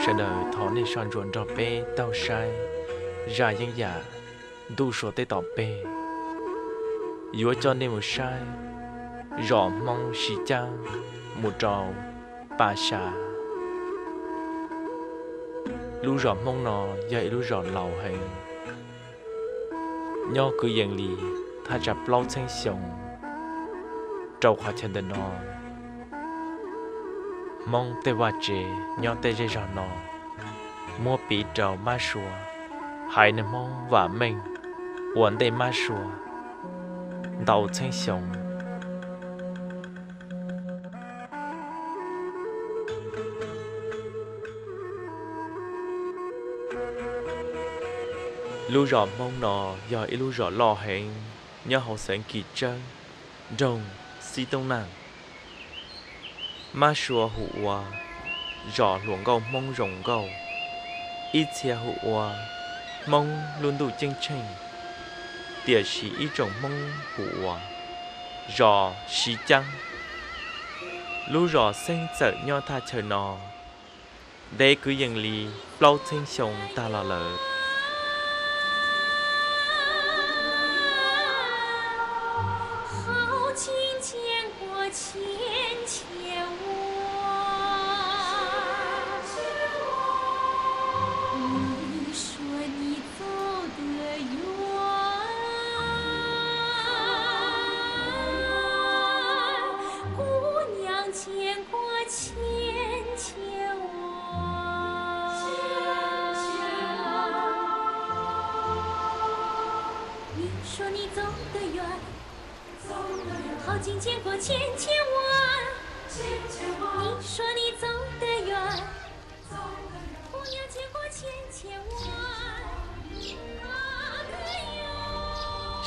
Sawv daws thov nej soj ntsuam nrog peb taug saib zaj yeeb yam ntuj sua teb tom peg. Yuav coj nej mus saib zos Hmoob Siv Caab mus rau Pa Xya. Lub zos Hmoob no yog ib lub zos laus heev, nyob kwv yees li thaj tsam plaub txheeb xyoo. Rau qhov chaw ntawm no Hmoob tej vaj tsev nyob tej zej zog no muab piv rau mab sua, haiv neeg Hmoob vam meej ua ntej mab sua ntau txheeb xyoo. Lub zos Hmoob no yog ib lub zos loj heev nyob hauv xeev Kim Tsawb, nroog Xib Toob Naj. Mab sua hu ua zos hluas nkauj Hmoob zoo nkauj, ib txhia hu ua Hmoob lub ntuj ceeb tsheej, tiam sis ib tsoom Hmoob hu ua zos Siv Caab. Lub zos Xeeb txawm nyob thaj chaw no ntev kwv yees li plaub txheeb xyoo tag los lawm.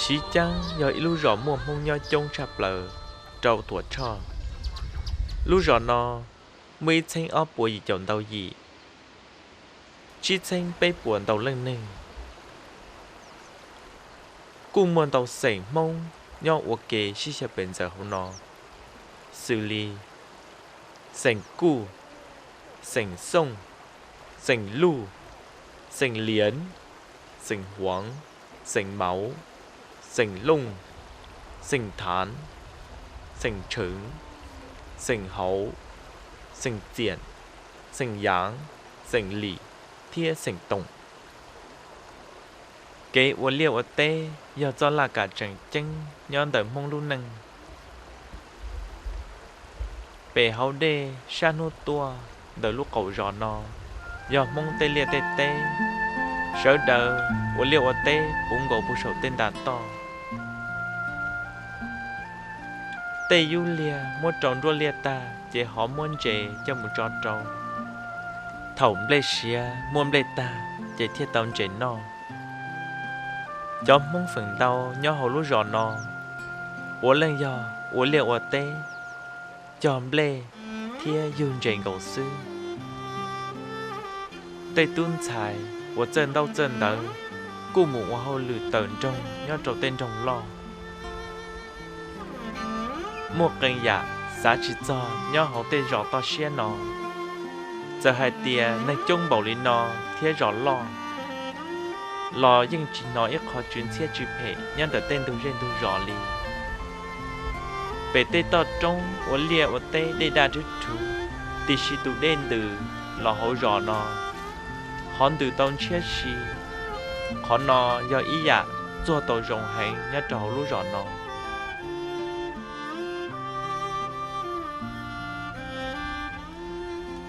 Siv Caab yog ib lub zos muaj Hmoob nyob coob tshaj plaws rau Tuam Tshoj. Lub zos no muaj ib txheeb ob puas yim caum ntau yim, tsib txheeb peb puas ntau leej neeg. Kuj muaj ntau xeem Hmoob nyob ua ke sib xyaw pem ntxawm hauv no, xws li xeem Kuj, xeem Xooj, xeem Luj, xeem Liav, xeem Huav, xeem Mauv, xeem Looj, xeem Thaav, xeem Tsheev, xeem Hauv, xeem Txiam, xeem Yaav, xeem Lim thiab xeem Toom. Kev ua liaj ua teb yog txoj laj kam tseem ceeb nyob ntawm Hmoob lub neej. Pem hauv dej sab hnub tuaj ntawm lub qaum zos no yog Hmoob tej liaj tej teb. Sawv daws ua liaj ua teb puv nkaus puag saum tej nta toj. Tej yub liaj muab rau nruab liaj tag ces ho muab ntses coj mus tso rau. Thaum nplej siav muaj nplej tag ces thiaj tau ntses noj. Cov Hmoob feem ntau nyob hauv lub zos no puav leej yog ua liaj ua teb, cog nplej thiab yug ntses nkaus xwb. Tej tub ntxhais uas txawj ntaub txawj ntawv kuj mus ua hauj lwm tawm nroog nyob rau tej nroog loj. Muaj qee yam xav tsis txog nyob hauv tej zos toj siab no. Txawm hais tias neeg coob npaum li no thiab zos loj los yeej tsis hnov ib qho tsw ntxhiab tsw phem nyob ntawm tej ntug zej ntug zos li. Pem tej toj roob ua liaj ua teb dej daj rhwv rhuv, tiam sis tus dej ntws los hauv zos no ho ntws tau ntshiab si. Qhov no yog ib yam txuag tau zoo heev nyob rau hauv lub zos no.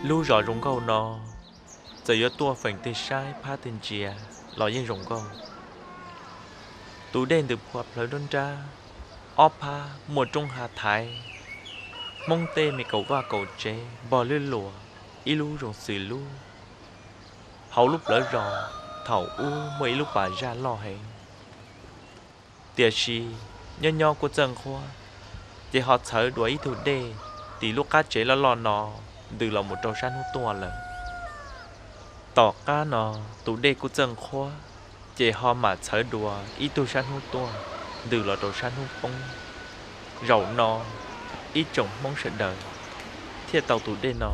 Lub zos zoo nkauj no, txawm yuav tuaj feem twg saib phab twg ntsia los yeej zoo nkauj. Tus dej ntws phua plhawv nruab nrab, ob phab muaj roob hav thaiv, Hmoob tej me kaum vaj kaum tsev npog lwj luas, ib lub zoo xws lub. Hauv lub plawv zos thaum ub muaj ib lub pas zaj loj heev, tiam sis nyob nyob kuj txawj nqhuab, ces ho txhawv dua ib tug dej tim lub qab tsev loj loj no ntws los mus rau sab hnub tuaj lawm. Tom qab no tus dej kuj txawj nqhuab, ces ho mam txhawv dua ib tug sab hnub tuaj ntws los rau sab hnub poob. Zaum no ib tsoom Hmoob sawv daws thiaj tau tus dej no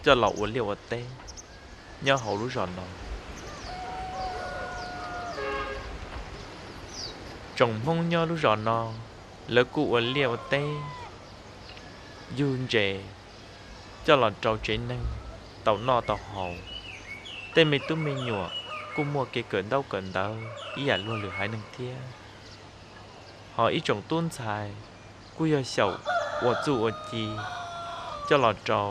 coj los ua liaj ua teb. nyob hauv lub zos no. Tsoom Hmoob nyob lub zos no, lawv kuj ua liaj ua teb yug ntses coj los rau tsev neeg tau noj tau haus. Tej me tub me nyuam kuj muaj kev kawm ntaub kawm ntawv ib yam luag lwm haiv neeg thiab. Ho ib tsoom tub ntxhais kuj yog xyaum ua txuj ua ci coj los rau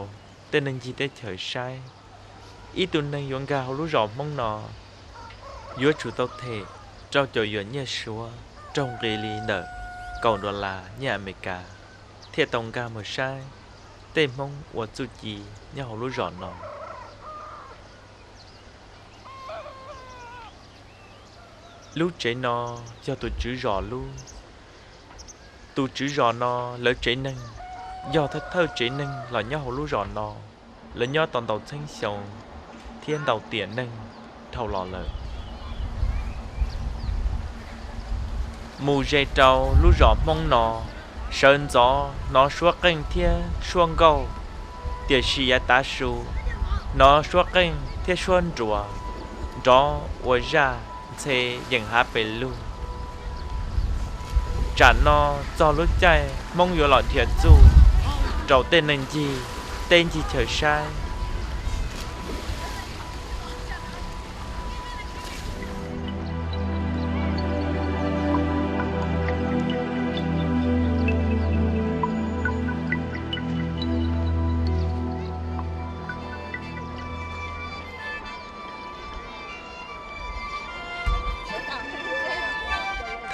tej neeg ncig teb chaws saib. Ib tug neeg yuav nkag hauv lub zos Hmoob no yuav tsum tau them rau caum yuam nyiaj suav raug nqi li ntawm kaum dollar nyiaj Amelikas thiaj tau nkag mus saib tej Hmoob ua txuj ci nyob hauv lub zos no. Lub tsev no yog tus tswv zos lub. Tus tswv zos no lawv tsev neeg yog thawj thawj tsev neeg los nyob hauv lub zos no. Lawv nyob tau ntau txheeb xyoo thiab ntau tiam neeg dhau los lawm. Mus ze rau lub zos Hmoob no, sawv ntxov hnov suab qeej thiab suab nkauj, tiam sis yav tav su hnov suab qeej thiab suab nruas nrov ua zaj ntxhe yeem hav pes lug. Tsam no txog lub caij Hmoob yuav los dhia txuj rau tej neeg ncig teb ncig chaw saib.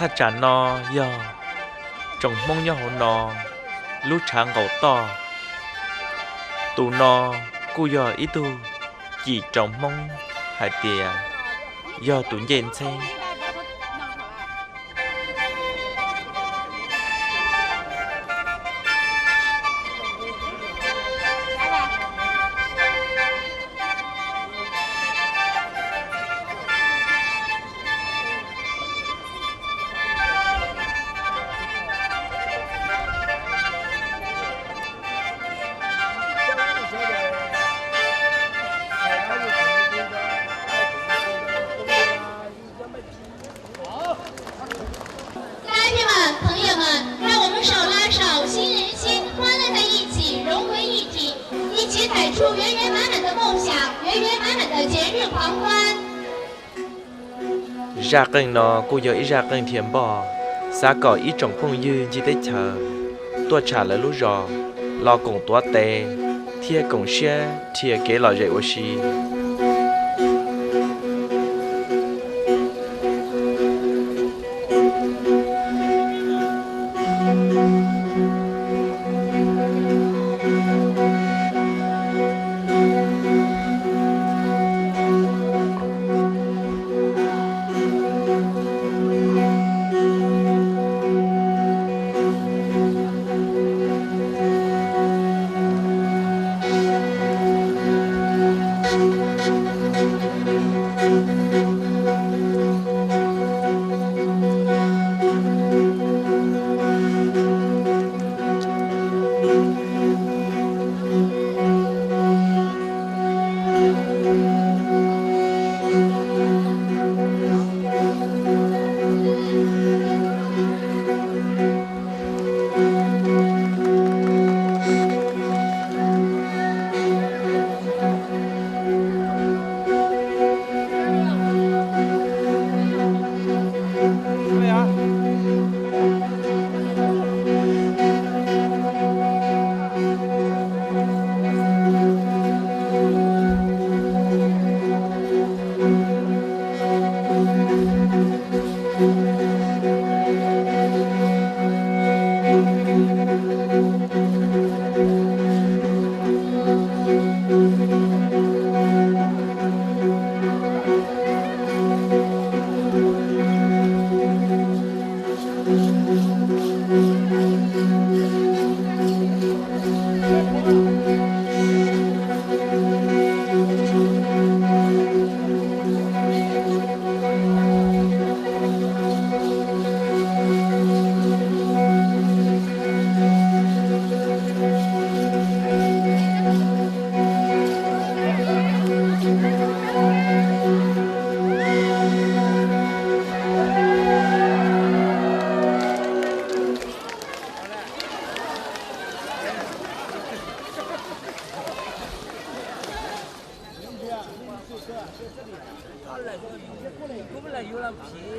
Thaj tsam no yog tsoom Hmoob nyob hauv no lub tshav nqaus toj. Tus no kuj yog ib tug cim rau Hmoob hais tias yog tus ncej ntxheb. Happy 们，朋友们，让我们手拉手，心连心，欢乐在一起，融为一体，一起踩出圆圆满满的梦想，圆圆满满的节日狂欢。Zaj qeej no kuj yog ib zaj qeej dhia npoj, xav kom ib tsoom phooj ywg ncig teb chaws tuaj tsham lawv lub zos los koom tuav tes thiab koom siab dhia kev lom zem ua si.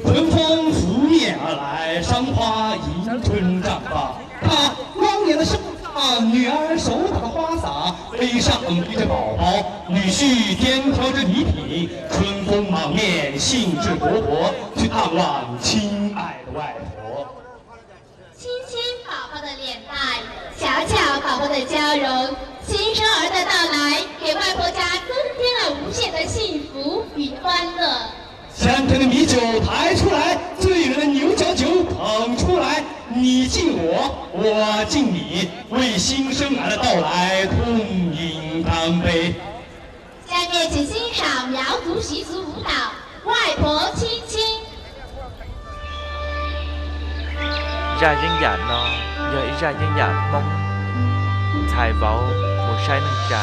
春风拂面而来，山花迎春绽放。看，光年的山上，女儿手捧着花洒，背上背着宝宝，女婿肩挑着礼品，春风满面，兴致勃勃，去探望亲爱的外婆。 清清宝宝的脸蛋，小巧宝宝的娇容，新生儿的到来，给外婆家增添了无限的幸福与欢乐。香甜的米酒抬出来，醉人的牛角酒捧出来，你敬我，我敬你，为新生儿的到来痛饮干杯。 下面请欣赏苗族习俗舞蹈《外婆亲亲》。 Zaj yeeb yam no yog ib zaj yeeb yam Hmoob ntxhais vauv mus saib neej tsa.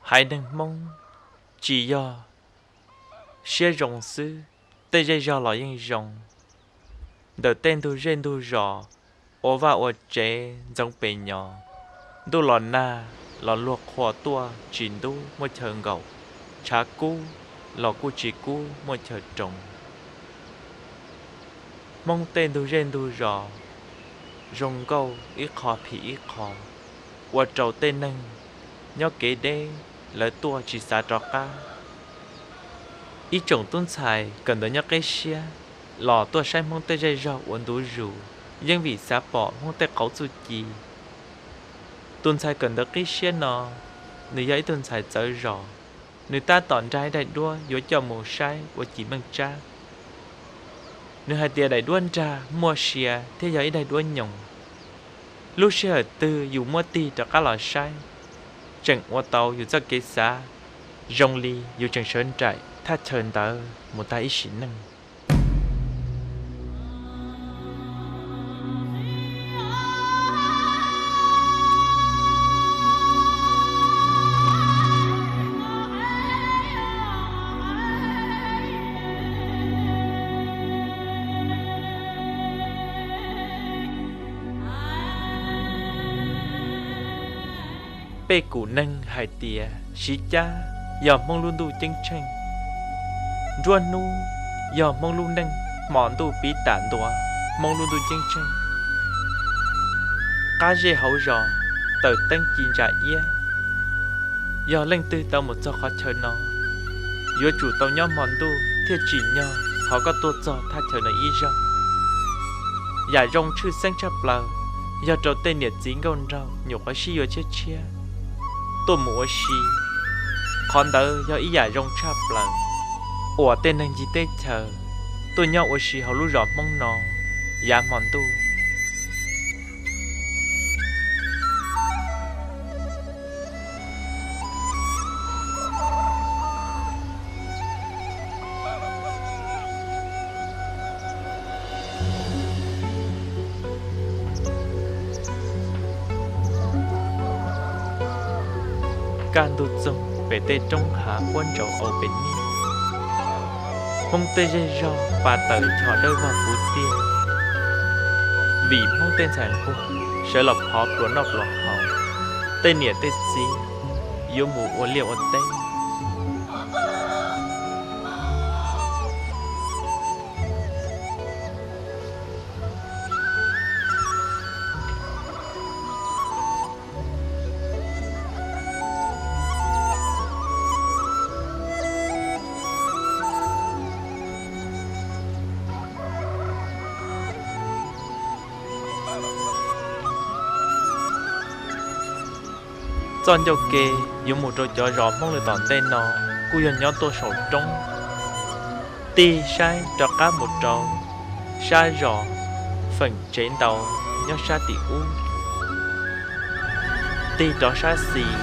Haiv neeg Hmoob tsis yog siab zoo xwb, tej zej zog los yeej zoo. Ntawm tej ntug zej ntug zos, ua vaj ua tsev ntxoov pem nyov, ntuj los nag los luag qhuas tuaj tsis ntub muaj chaw nkaum, tshav kub los kuj tsis kub muaj chaw roos. Hmoob tej ntug zej ntug zos zoo nkauj ib qho phim ib qho, ua rau tej neeg nyob kev deb lawv tuaj tsis xav rov qab. Ib tsoom tub ntxhais kawm ntawv nyob qib siab los tuaj saib Hmoob tej zej zog ua ntu zus, yeej vim xav pom Hmoob tej qauv txuj ci. Tus ntxhais kawm ntawv qib siab no, nws yog ib tug ntxhais txawv zos, nws tab tom nrag ib daim duab yuav coj mus saib ua cim meej tsab. Nws hais tias daim duab nrag muaj sia thiab yog ib daim duab nyoos. Lub sij hawm twg yus muab tig rov qab los saib, tseem ua tau yus txoj kev xav, zoo li yus tseem sawv nraim thaj chaw ntawd mus tag ib sim neej. Pej kum neeg hais tias siv cab yog Hmoob lub ntuj ceeb tsheej, nruab hnub yog Hmoob lub neej, hmo ntuj piv tam ntua Hmoob lub ntuj ceeb tsheej. Qab zej hauv zos, tawm teeb ci ntsa iab. Yog leej twg tau mus txog qhov chaw no, yuav tsum tau nyob hmo ntuj thiaj tsim nyog thov koj tuaj txog thaj chaw no ib zaug. Yam zoo tshwj xeeb tshaj plaws yog rau tej niam txiv nkauj nraug nyuam qhuav sib yuav tshiab tshiab tuaj mus ua si. Qhov ntawd yog ib yam zoo tshaj plaws uas tej neeg ncig teb chaws tuaj nyob ua si hauv lub zos Hmoob no yav hmo ntuj. Kaj ntug txoog pem tej roob hav puab ntsaus au pes niab, Hmoob tej zej zog pas tawm choj dawb vog puv tiag. Vim Hmoob tej ntxhais nquag sawv los phov pluas noj pluas haus, tej niam tej txiv yuav mus ua liaj ua teb. Txoj ncauj ke yuav mus rau cov zos Hmoob lwm tom ntej no kuj yog nyob tuaj saum roob. Tig saib rov qab mus rau sab zos feem tsev ntaus nyob sab tim ub, tig rov sab xis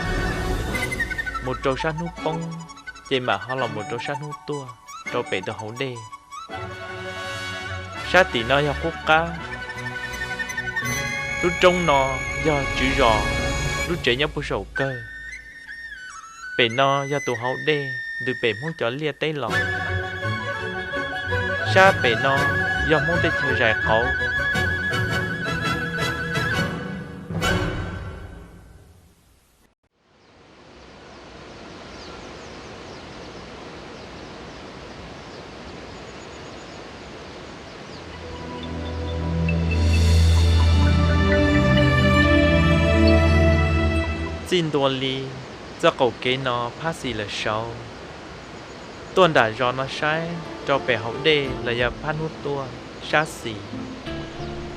mus rau sab hnub poob, ces mam ho los mus rau sab hnub tuaj rau pem tus hauv dej. Sab tim no yog qub qab. Lub roob no yog tswv zos lub tsev nyob puag saum kawg. Pem no yog tus hauv dej ntws pem Hmoob cov liaj teb los. Sab pem no yog Hmoob teb chaws zais qauv. Txij ntua li txoj qaum kev no phab xis lawm saud, tuaj nram zos no saib rau pem hauv dej los yog phab hnub tuaj sab xis,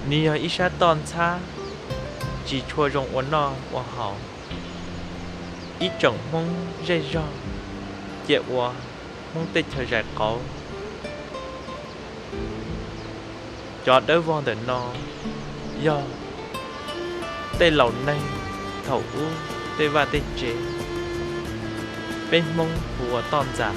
nws yog ib sab toj ntxhab tsis tshua zoo ua noj ua haus. Ib tsoom Hmoob zej zog cia ua Hmoob teb chaws zais qauv. Cov dawb vog ntawm no yog tej laus neeg thaum ub tej vaj tej tsev, peb Hmoob hu ua toj ntxas.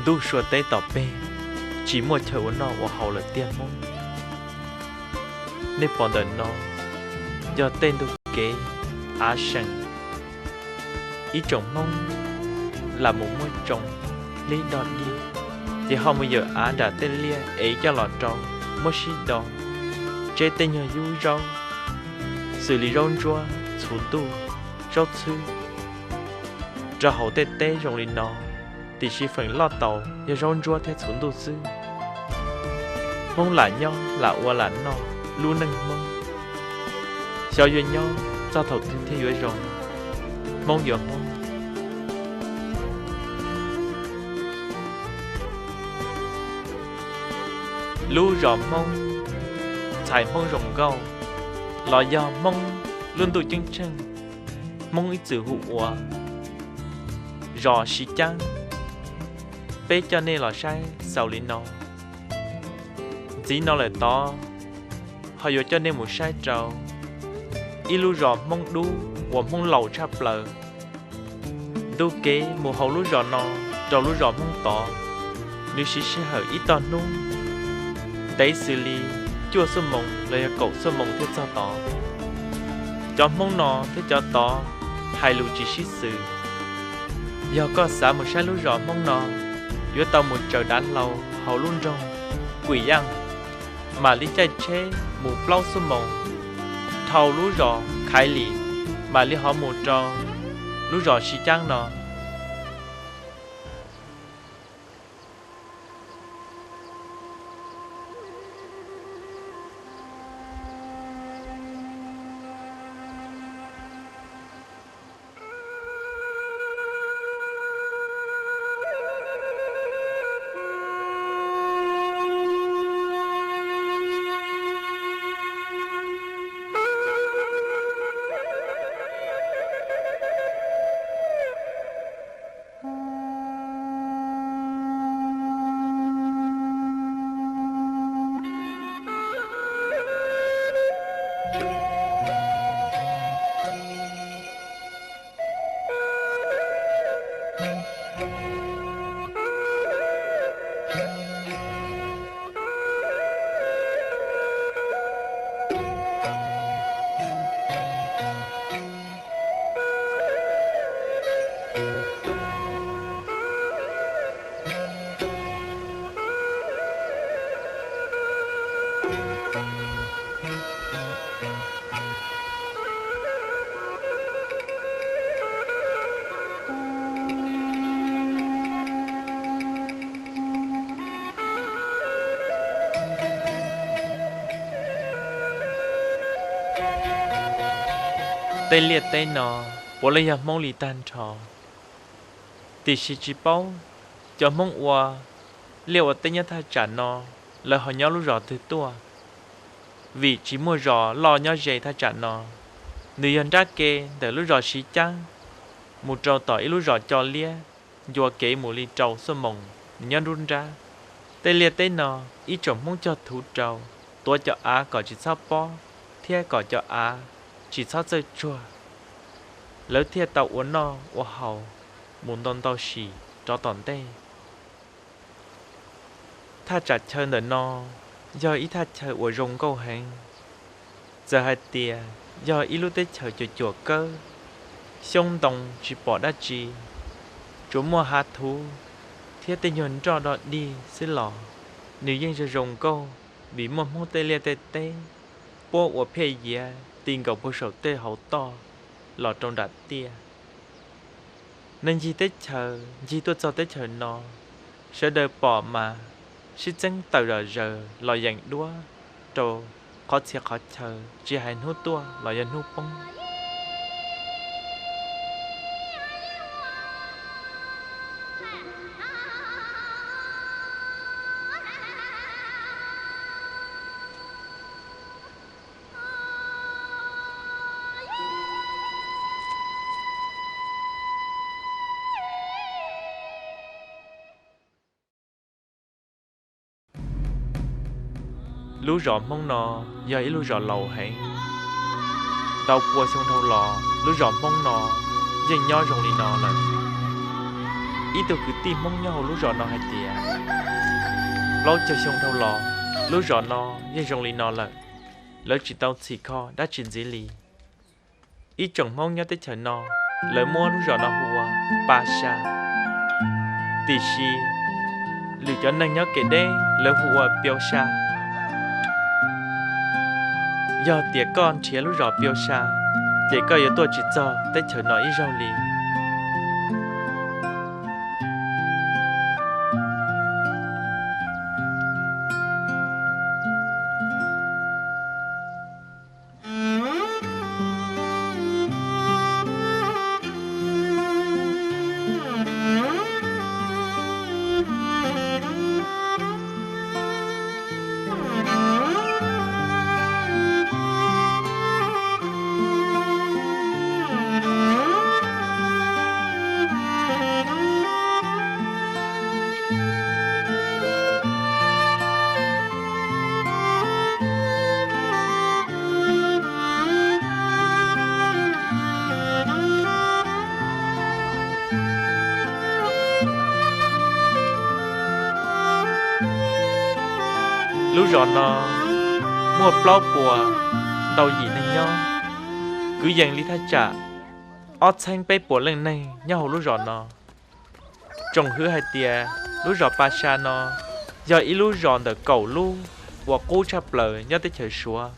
Ntuj Suav teb tom peg tsis muaj chaw ua noj ua haus lawm tiag Hmoob. Nej pom ntawm no yog tej ntug kev av seem, ib tsoom Hmoob lam mus muab tsoo hlib dog dig, ces ho mus yawm av nram tej liaj ev coj los rau muab sib do, tseb tej nyuag yub zaub xws li zaub ntsuab, txhuv ntuj, zaub txhwb rau hauv tej teb zoo li no, tiam sis feem loj tau yog zaub ntsuab thiab txhuv ntuj xwb. Hmoob lam nyob lam ua lam noj lub neej Hmoob, xyov yuav nyob txog thaum twg thiaj yuav zoo, Hmoob yuav Hmoob. Lub zos Hmoob, txhais Hmoob zoo nkauj, los yog Hmoob lub ntuj ceeb tsheej, Hmoob ib txwm hu ua zos Siv Caab. Peb coj nej los saib xaus li no. Ntxiv no lawm tod ho yuav coj nej mus saib rau ib lub zos Hmoob dub uas Hmoob laus tshaj plaws. Ntu kev mus hauv lub zos no rau lub zos Hmoob tod, nws siv sij hawm ib tog hnub ntev xws li cuaj xuab moos los yog kaum xuab moos thiaj txog tod. Cov Hmoob no thiab cov tod hais lus tsis sib xws. Yog koj xav mus saib lub zos Hmoob no, yuav tau mus tsaws dav hlau hauv lub nroog Kuim Yaaj, mam li caij tsheb mus plaub xuab moos dhau lub zos Khaiv Lim, mam li ho mus rau lub zos Siv Caab no. Tej liaj teb no puav leej yog Hmoob li tag nrho, tiam sis tsis paub cov Hmoob ua liaj ua teb nyob thaj tsam no lawv ho nyob lub zos twg tuaj, vim tsis muaj zos loj nyob ze thaj tsam no. Nws yog nrab ke ntawm lub zos Siv Caab mus rau tom ib lub zos Co Liab, ncua kev mus li rau xuab moos nws nyob nruab nrab. Tej liaj teb no ib tsoom Hmoob cog thuv rau, tuav cov av kom tsis txhob pob thiab kom cov av tsis txhob txawj tsuag. Lawv thiaj tau ua noj ua haus mus ntau ntau sim rov tom ntej. Thaj tsam chaw ntawm no yog ib thaj chaw uas zoo nkauj heev. Txawm hais tias yog ib lub teb chaws cuam cuam kawb, xyoob ntoo tsis pom dab tsi, tsuas muaj hav thuv thiab tej nyuag nroj dog dig xwb los nws yeej zoo zoo nkauj, vim muaj Hmoob tej liaj tej teb puab ua phiaj yiav ti nkaus puag saum tej hauv toj los rau nram tiaj. Neeg ncig teb chaws ncig tuaj txog teb chaws no, sawv daws pom mas sib txeeb tawm zom zaws los yeem duab rau qhov txhia qhov chaw, tsis hais hnub tuaj los yog hnub poob. Lub zos Hmoob no yog ib lub zos laus heev. Ntau pua xyoo dhau los lub zos Hmoob no yeej nyob zoo li no lawm. ib tug kwv tij Hmoob nyob hauv lub zos no hais tias, plaub caug xyoo dhau los, lub zos no yeej zoo li no lawm, lawv tsis tau txhim kho dab tsi ntxiv li. Ib tsoom Hmoob nyob teb chaws no, lawv muab lub zos no hu ua Pa Sa, tiam sis lwm cov neeg nyob kev deb lawv hu ua Piau Sa. Yog tias koj nrhiav lub zos Piau Sa, ces koj yuav tuaj tsis txog teb chaws no ib zaug li. Lub zos no muaj plaub puas ntau yim neeg nyob, kwv yees li thaj tsam ob txheeb peb puas leej neeg nyob hauv lub zos no. Tsoom hwv hais tias lub zos Pa Sa no yog ib lub zos ntawm kaum lub uas qub tshaj plaws nyob teb chaws Suav.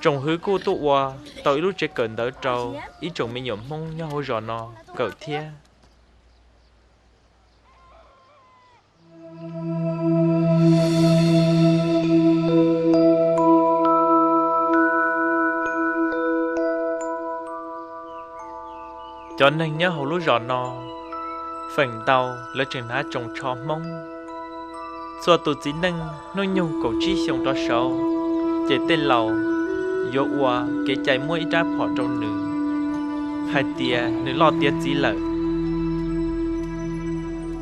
Tsoom hwv kuj tuaj ua tau ib lub tsev kawm ntawv rau ib tsoom me nyuam Hmoob nyob hauv zos no kawm thiab. Cov neeg nyob hauv lub zos no feem ntau lawv tseem hnav tsoos tsho Hmoob. Txhua tus txiv neej hnub nyoog kaum tsib xyoo rov saud, ces tej laus yuav ua kev cai muab ib rab phom rau nws hais tias nws loj tiav txiv lawm.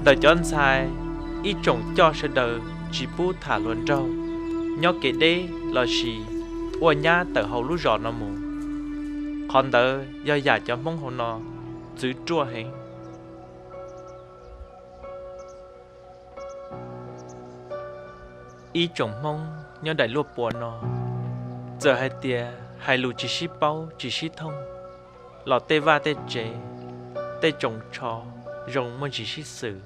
Ntawm cov ntxhais, ib tsoom coj sawv daws tsis pub tham hluas nraug, nyob kev deb lossis ua nyab tawm hauv lub zos no mus. Qhov ntawd yog yam cov Hmoob hauv no txwv ruaj heev. Ib tsoom Hmoob nyob daim luaj pua no, txawm hais tias hais lus tsis sib paub tsis sib thooj los tej vaj tej tsev, tej tsoos tsho zoo muaj ntsis sib xws.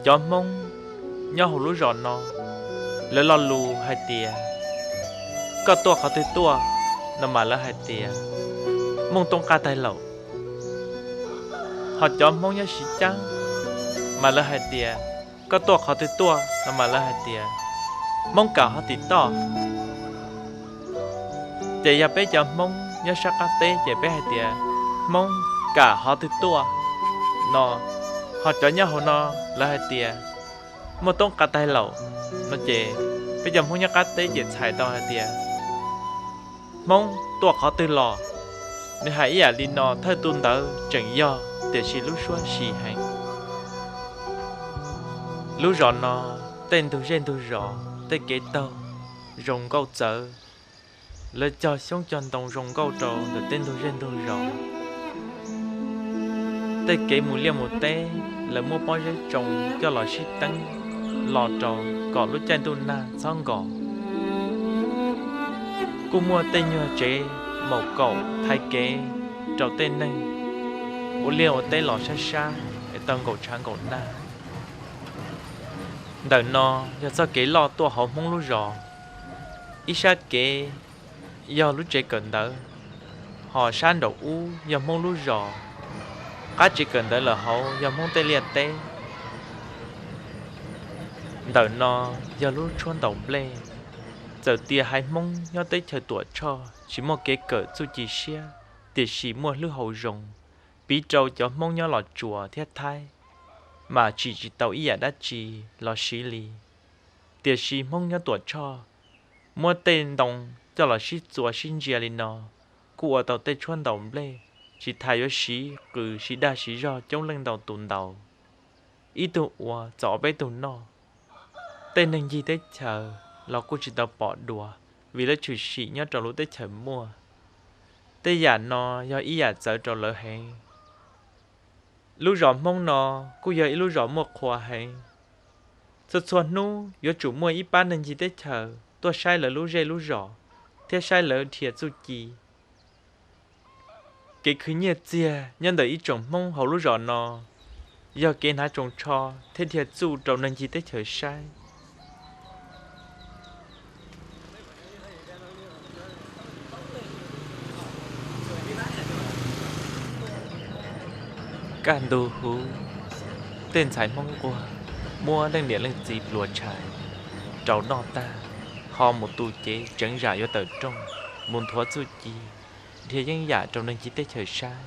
Cov Hmoob nyob hauv lub zos no, lawv lo lus hais tias, koj tuaj qhov twg tuaj no mas lawv hais tias, Mooj Tooj Qaj Taig Laum. Ho cov Hmoob nyob Siv Caab mas lawv hais tias, koj tuaj qhov twg tuaj no mas lawv hais tias, Hmoob Kam Hov Tim Toj. Ces yog peb cov Hmoob nyob sab qab teb ces peb hais tias, Hmoob Kam Hov Twg Tuaj no. Ho cov nyob hauv no lawv hais tias, Mooj Tooj Qaj Taig Laum no ces peb cov Hmoob nyob qab teb ces txhais tau hais tias, Hmoob tuaj qhov twg los. Nws hais ib yam li no thawj tug ntawd tseem yog, tiam sis lub suab sis heev. Lub zos no tej ntug zej ntug zos, tej kev taug zoo nkauj txawv, lawv cog xyoob cog ntoo zoo nkauj rau ntawm tej ntug zej ntug zos. Tej kev mus liaj mus teb lawv muab pob zeb tsoo coj los sib teeb los rau kom lub caij ntuj nag txhob nkos. Kuj muaj tej nyuag tsev maum kaum thaiv kev rau tej neeg ua liaj ua teb los sab sab es tau nkaum tshav nkaum nag. Ntawm no yog txoj kev loj tuaj hauv Hmoob lub zos. Ib sab kev yog lub tsev kawm ntawv, ho sab nraum ub yog Hmoob lub zos. Qab tsev kawm ntawv lawm hauv yog Hmoob tej liaj teb. Ntawm no yog lub tshuab ntaus nplej. Txawm tias haiv Hmoob nyob teb chaws Tuam Tshoj tsis muaj kev kawm txuj ci siab, tiam sis muaj hlwb hau zoo, piv rau cov Hmoob nyob Los Tsuas thiab Thaib mas tsim tsis tau ib yam dab tsi los siv li. Tiam sis Hmoob nyob Tuam Tshoj muab tej ntoo coj los sib txua sib ntsia li no, kuj ua tau tej tshuab ntaus nplej, tsis tas yuav siv qws siv dag siv zog coob leej ntau tus ntaus, ib tug ua txog ob peb tug noj. Tej neeg ncig teb chaws los kuj tsis tau pom dua, vim lawv tshwm sim nyob rau lub teb chaws muaj. Tej yam no yog ib yam txawv rau lawv heev. Lub zos Hmoob no kuj yog ib lub zos muaj qhua heev. Txhua txhua hnub yuav tsum muaj ib pab neeg ncig teb chaws tuaj saib lawv lub zej lub zos thiab saib lawv dhia txuj ci. Kev khwv nyiaj txiag nyob ntawm ib tsoom Hmoob hauv lub zos no yog kev hnav tsoos tsho thiab dhia txuj rau neeg ncig teb chaws saib. Kaj ntug huv, tej ntxhais Hmoob nquag muab leej niam leej txiv pluas tshais rau noj tag, ho mus tu cev tseev zam yuav tawm rooj, mus nthuav txuj ci, dhia yeeb yam rau neeg ncig teb chaws saib.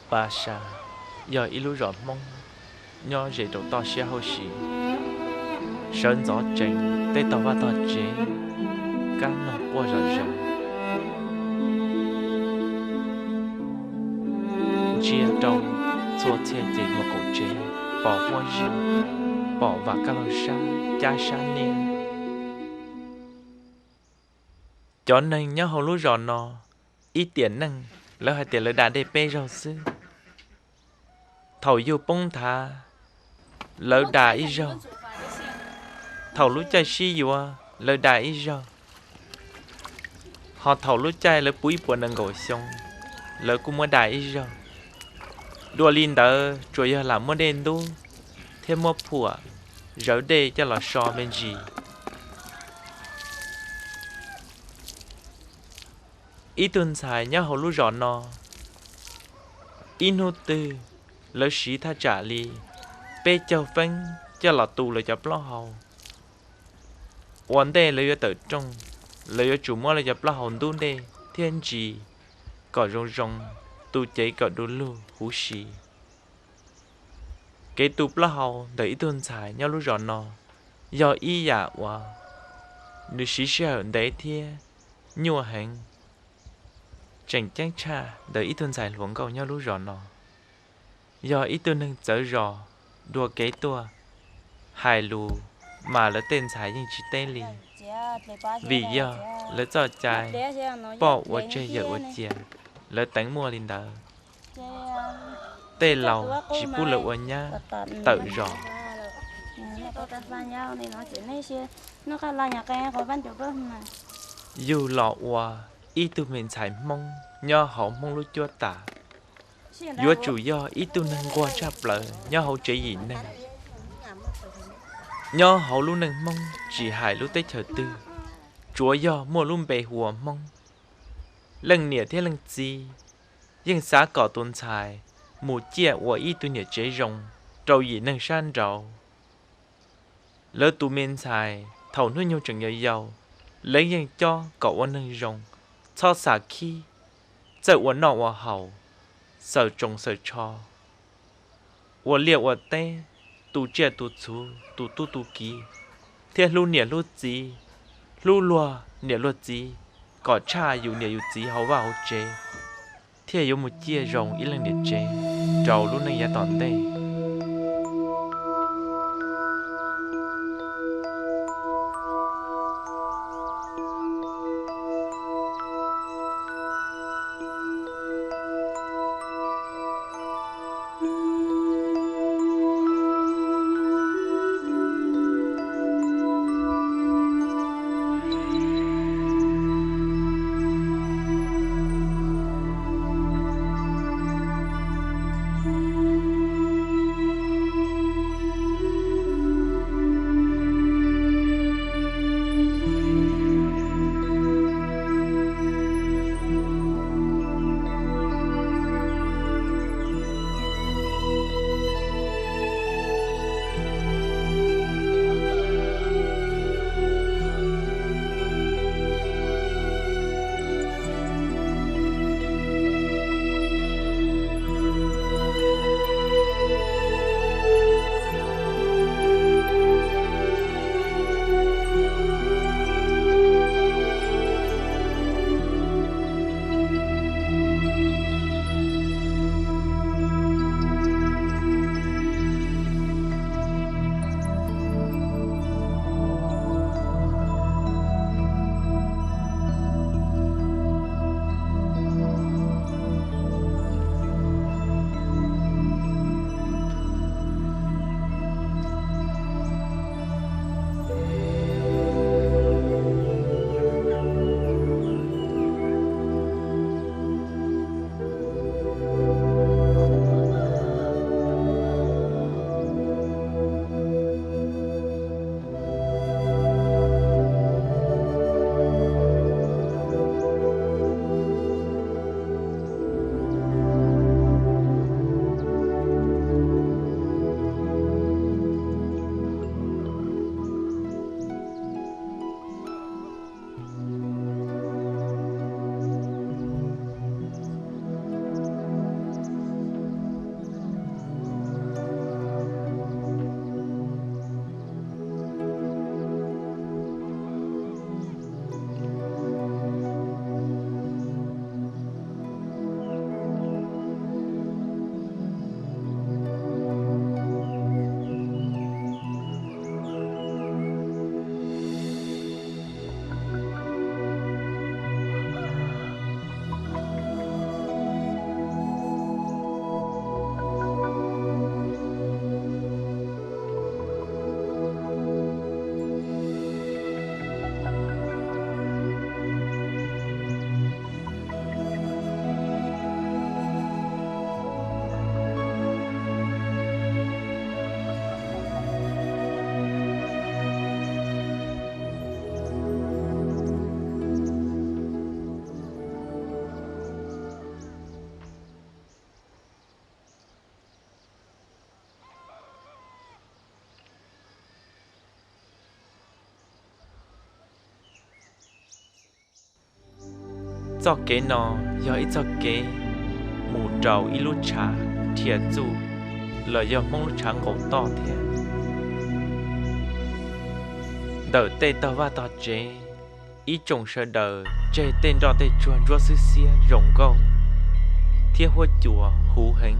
Pas Sa yog ib lub zos Hmoob nyob ze rau toj siab hauj sim, sawv ntxov tsees tej tog vaj tog tsev, kab noog quaj zom zaws. Ntsia rau txhua txhia ces muaj qaum tsev, pom huab zib, pom vam kaj laug sab, cab sab niab. Cov neeg nyob hauv lub zos no, ib tiam neej lawv hais tias lawv da dej peb zaug xwb. Thaum yug poob nthav, lawv da ib zaug. Thaum lub caij sib yuav, lawv da ib zaug. Ho thaum lub caij lawv puv ib puas nees nkaum xyoo, lawv kuj muab da ib zaug. Dua li ntawd tsuas yog lam muab dej ntub thiab muab phuam zawv dej coj los so me ntsis. Ib tug ntxhais nyob hauv lub zos no, ib hnub twg lawv siv thaj tsam li peb caug feeb coj los tu lawv cov plaub hau. Ua ntej lawv yuav tawm rooj, lawv yuav tsum muab lawv cov plaub hau ntub dej thiab ntsis kom zoo zoo, tu cev kom du lug huv si. Kev tu plaub hau ntawm ib tug ntxhais nyob lub zos no yog ib yam uas nws siv sij hawm ntev thiab nyuaj heev. Tseem ceeb tshaj ntawm ib tug ntxhais hluas nkauj nyob lub zos no, yog ib tug neeg txawv zos dua kev tuaj, hais lus mas lawv tej ntxhais yeej tsis teb li, vim yog lawv txoj cai poj ua tseg yawm ua cia, lawv teev muaj li ntawd. Tej laus tsis pub lawv ua nyab tawm zos. Yug los ua ib tug me ntxhais Hmoob nyob hauv Hmoob lub cuab tam, yuav tsum yog ib tug neeg nquag tshaj plaws nyob hauv tsev yim neeg. Nyob hauv lub neej Hmoob tsis hais lub teb chaws twg, tsuav yog muaj lub npe hu ua Hmoob, leej niam thiab leej txiv yeej xav kom tus ntxhais mus ciaj ua ib tug niam tsev zoo rau yim neeg sab nraud. Lawv tus me ntxhais thaum hnub nyoog tseem yau yau, lawv yeej cob kom ua neeg zoo, txhob xam khib, txawj ua noj ua haus, xaws tsoos xaws tsho, ua liaj ua teb, tu tsiaj tu txhu, tu tub tu kiv, thiab hlub niam hlub txiv, hlub luag niam luag txiv, kom tshaj yus niam yus txiv hauv vaj hauv tsev, thiaj yuav mus ciaj zoo ib leej niam tsev rau lub neej yav tom ntej. Txoj kev no yog ib txoj kev mus rau ib lub tshav rhiav txuj los yog Hmoob lub tshav nqaus toj thiab. Ntawm tej tog vaj tog tsev, ib tsoom sawv daws tseg tej nroj tej tsuag ntsuab xwb xiab zoo nkauj thiab huab cua huv heev.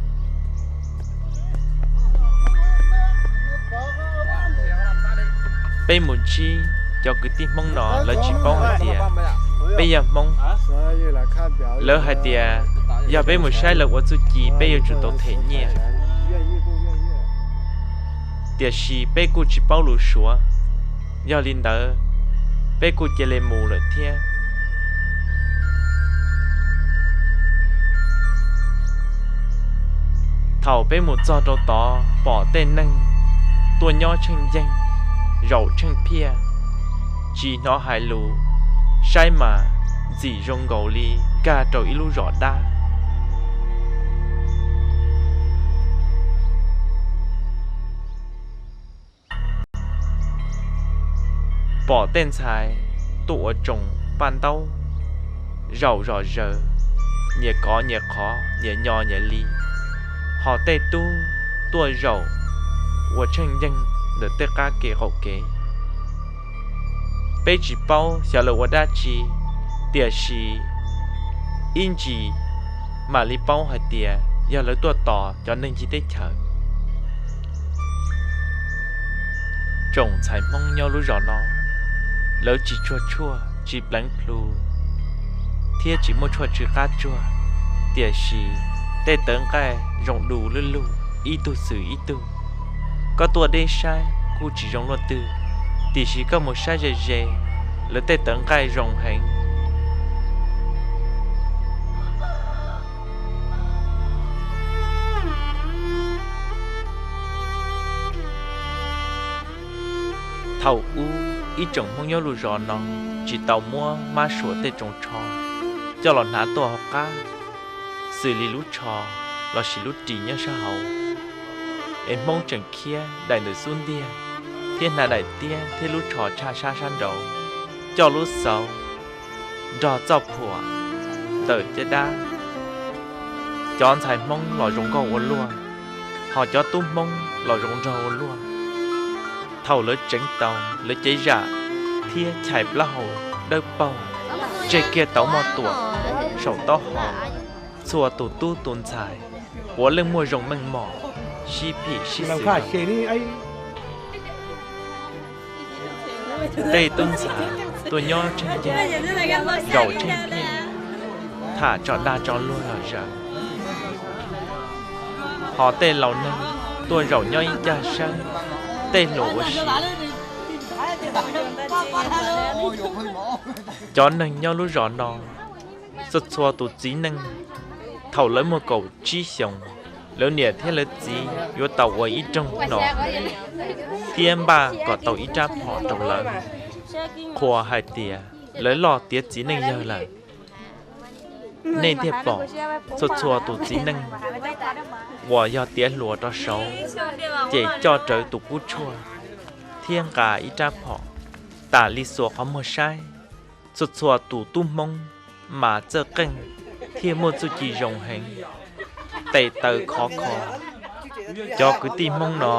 Peb mus ntsib cov kwv tij Hmoob no lawv tsis paub hais tias peb yog Hmoob. Lawv hais tias yog peb mus saib lawv ua txuj ci peb yuav tsum tau them nyiaj. Tiam sis peb kuj tsis paub lus Suav, yog li ntawd peb kuj cia li mus lawm thiab. Thaum peb mus txog rau tod pom tej neeg tuaj nyob tsheej yeej, zaum tsheej phiaj, tsis hnov hais lus, saib mas ntxim zoo nkaus li nkag rau ib lub zos dab. Pom tej ntxhais tuaj ua tsoos paj ntaub, zaum zom zaws, nyias kov nyias qhov, nyias nyo nyias li, ho tej tub tuaj zaum ua tsheej yeej ntawm tej qab kev qaum kev. Peb tsis paub xyov lawv ua dab tsi, tiam sis ib ntsis mam li paub hais tias yog lawv tuaj tos cov neeg ncig teb chaws. Tsoom ntxhais Hmoob nyob lub zos no, lawv tsis tsuag tshuaj tsis pleev plhu thiab tsis muaj tshuaj tsw qab tsuag, tiam sis tej tawv nqaij zoo du lug lug ib tug xwm ib tug. Koj tuaj deb saib kuj tsis zoo luaj twg, tiam sis koj mus saib ze ze, lawv tej tawv nqaij zoo heev. Thaum ub ib tsoom Hmoob nyob lub zos no tsis tau muab mab suam tej tsoos tsho coj los hnav tuaj hauv qab, xws li lub tsho lossis lub ris nyob sab hauv, es Hmoob tseem khiab daim ntawm xub ntiag thiab hnav daim tiab thiab lub tsho tshaj sab sab nraud, coj lub xauv nrog txoj phuam ntawm caj dab. Cov ntxhais Hmoob los zoo nkauj ua luaj, ho cov tub Hmoob los zoo nraug ua luaj. Thaum lawv tseev tau lawv cev zam thiab chais plaub hau dawb paug, tseg kiag tau moj tuam saum taub hau, txhua tus tub tus ntxhais puav leej muaj zoo meej mom, sib phim sib xws. Tej tub ntxhais tuaj nyob tsheej yeej, zaum tsheej phiaj, tham tso dag tso luag lom zem, ho tej laus neeg tuaj zaum nyob ib cag sab, tej hluas ua si. Cov neeg nyob lub zos no, txhua txhua tus txiv neej, thaum lawv muaj kaum tsib xyoos, lawv niam thiab lawv txiv yuav tau ua ib rooj no thiab npaj kom tau ib rab phom rau lawv, qhuas hais tias lawv loj tiav txiv neej yawg lawm. Nej thiaj pom txhua txhua tus txiv neej uas yog tiav hluas rau saud, ces coj rawv tus kub tshuaj thiab nqa ib rab phom, tas li xuas qhov muag saib. Txhua txhua tus tub Hmoob mas txawj qeej thiab muaj txuj ci zoo heev, tes taw khov kho. Cov kwv tij Hmoob no,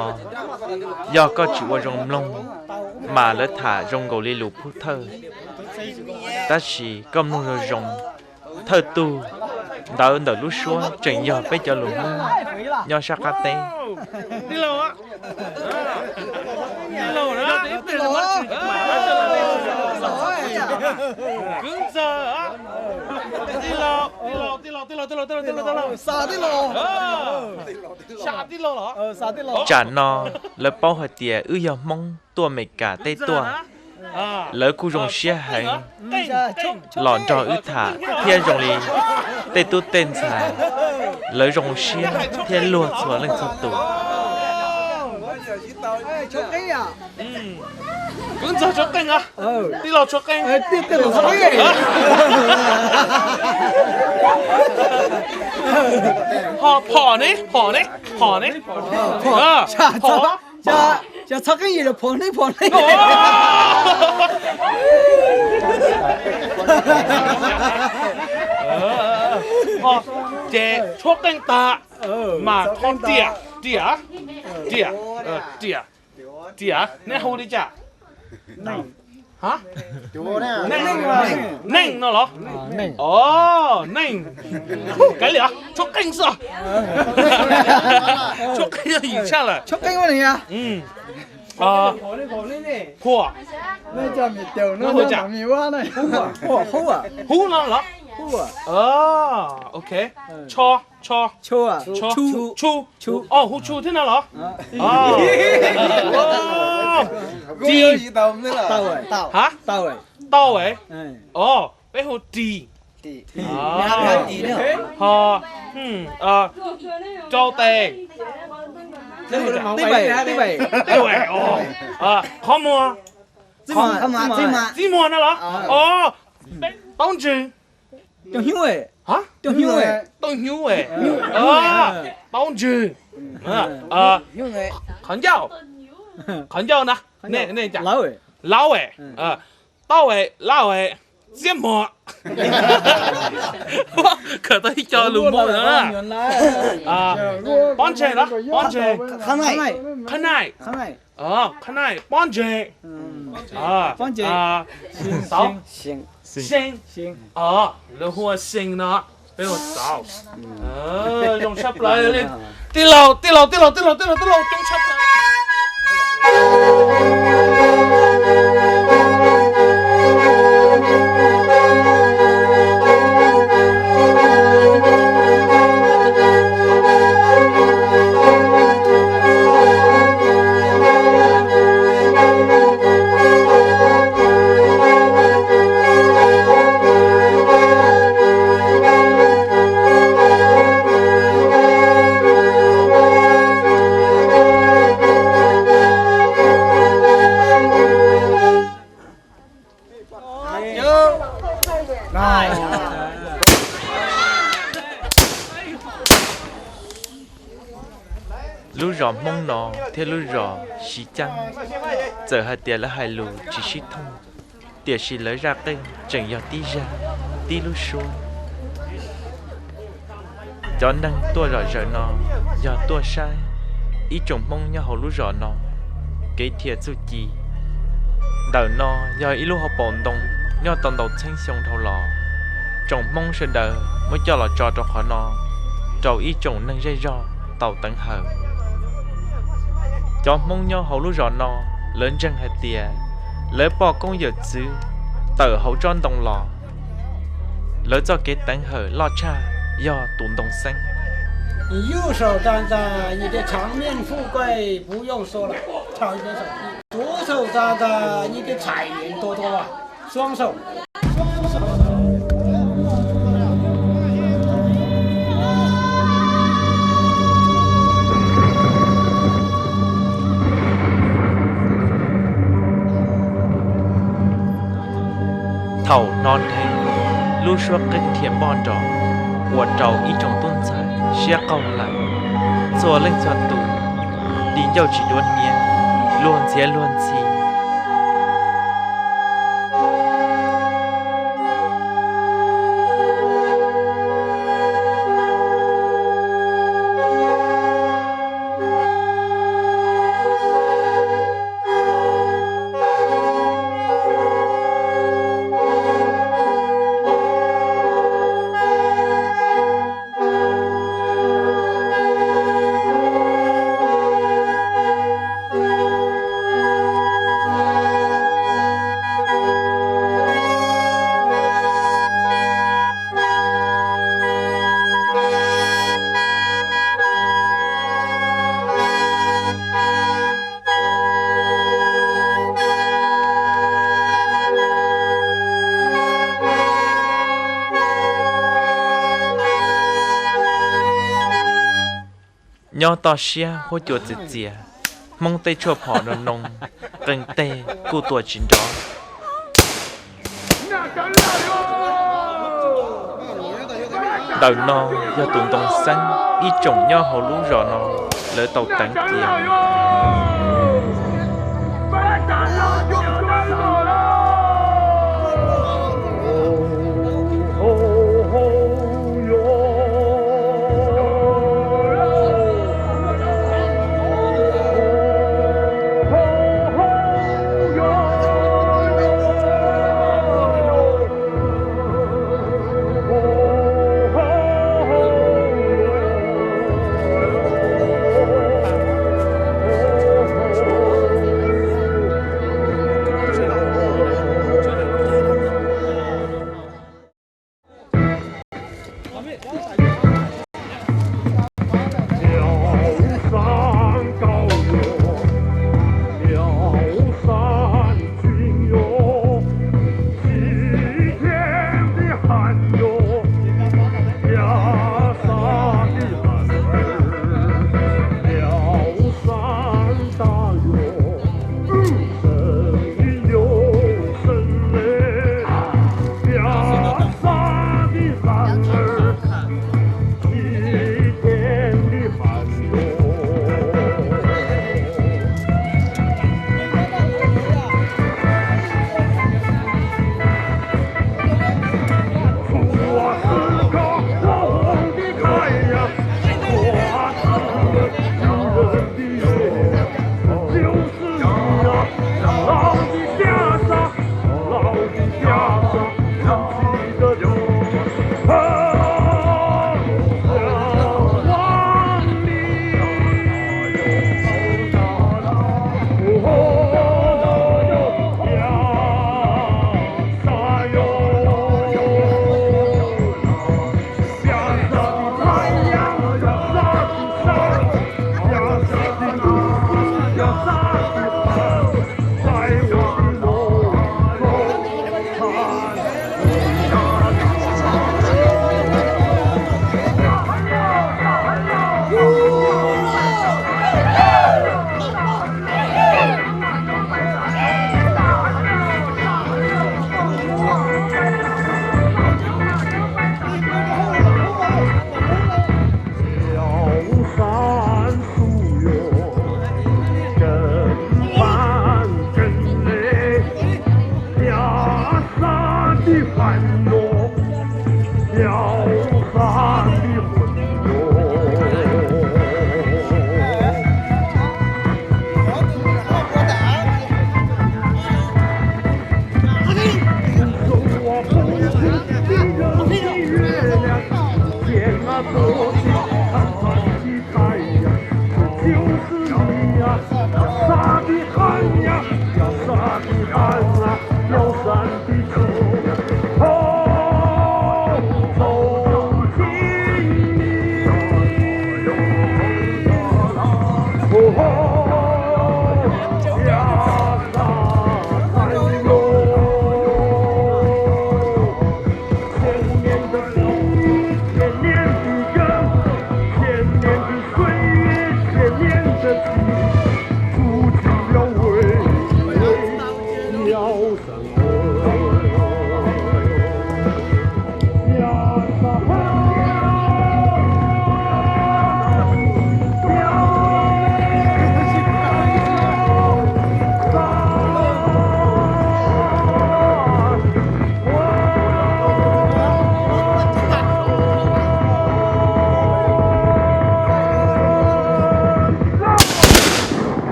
yog koj tsis ua zoo mloog, mas lawv tham zoo nkaus li lus pub thawj. Tab sis koj mloog zoo zoo, thawj tug ntawv ntawm lub suab tseem yog peb cov lus Hmoob nyob sab qab teb. Tsam no lawv paub hais tias wb yog Hmoob tuaj Meskas teb tuaj, lawv kuj zoo siab heev los nrog wb tham thiab zoo li tej tub tej ntxhais, lawv zoo siab thiab luag txhua leej txhua tus. Ho phom ne, phom ne, phom ne, phom. Cov txhob qeej yim los phom neej phom neej. Ces tshuab qeej tas mas thov riam, riam, riam, riam, riam, neb hu li cas? Neej no los? Neej. Kav liam, tshuab qeej xwb. Tshuab qeej yog yim tshaj lawm. Phuam. Hub no los? Ok. Tsho, tsho, tshu. Hu tshu thiab no los? Ris. Ha? Tau. Peb hu ris. Ho rau tes. Qhov muag. Txij muag no los? Taub ntswg. Taub hnyuv. Taub ntswg. Qhov ncauj. Qhov ncauj na. Laub. Taub. Laub. Txiab muag. Khaws tau ib co lus Hmoob no na. Pob ntseg los? Pob ntseg. Qhab naij. Qhab naij, pob ntseg. Xauv. See. Lawv hu ua see no, peb hu ua xauv. Zoo tshaj plaws li. Tij laug, tij laug, tij laug, tij laug, tij laug, tij laug, coob tshaj plaws. Lub zos Hmoob no thiab lub zos Siv Ceeb, txawm hais tias lawv hais lus tsis sib thooj, tiam sis lawv zaj qeej tseem yog tib zaj, tib lub suab. Cov neeg tuaj zom zaws no yog tuaj saib ib tsoom Hmoob nyob hauv lub zos no kev dhia txuj ci. Ntawm no yog ib lub hauv paus ntoo nyob tau ntau txheeb xyoo dhau los, tsoom Hmoob sawv daws muab coj los tso rau qhov no rau ib tsoom neeg zej zog tau teev hawm. Cov Hmoob nyob hauv lub zos no, lawv ntseeg hais tias lawv poj koob yawm txwv tawm hauv tsob ntoo los, lawv txoj kev teev hawm loj tshaj yog tus ntoo xeeb. 右手站在你的场面富贵，不用说了，跳一边手。左手站在你的财源多多啊，双手。 Thaum no nthe, lub suab qeej dhia npoj nrov, ua rau ib tsoom tub ntxhais siab qaug lawm. Txhua leej txhua tus, di ncauj tsis duav hniav, luag ntxhiav luag ntxhi. Nyob toj siab huab cua txias txias, Hmoob tej tshuaj phom noo noo, qee teg kuj tua tsis nrov. Ntawm no yog tus ntoo xeeb ib tsoom nyob hauv lub zos no lawv tau teev cia. 苗山高哟，苗山青哟，西天的寒哟，梁山的寒儿，苗山大哟。 声音有声嘞，梁山的男儿，齐天的汉哟。我是个火红的太阳，我是个女人的月亮，就是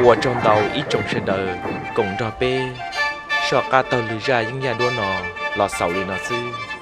Ua tsaug ntau ib tsoom sawv daws koom nrog peb soj qab taug lw zaj yeeb yaj duab no los xaus li no xwb.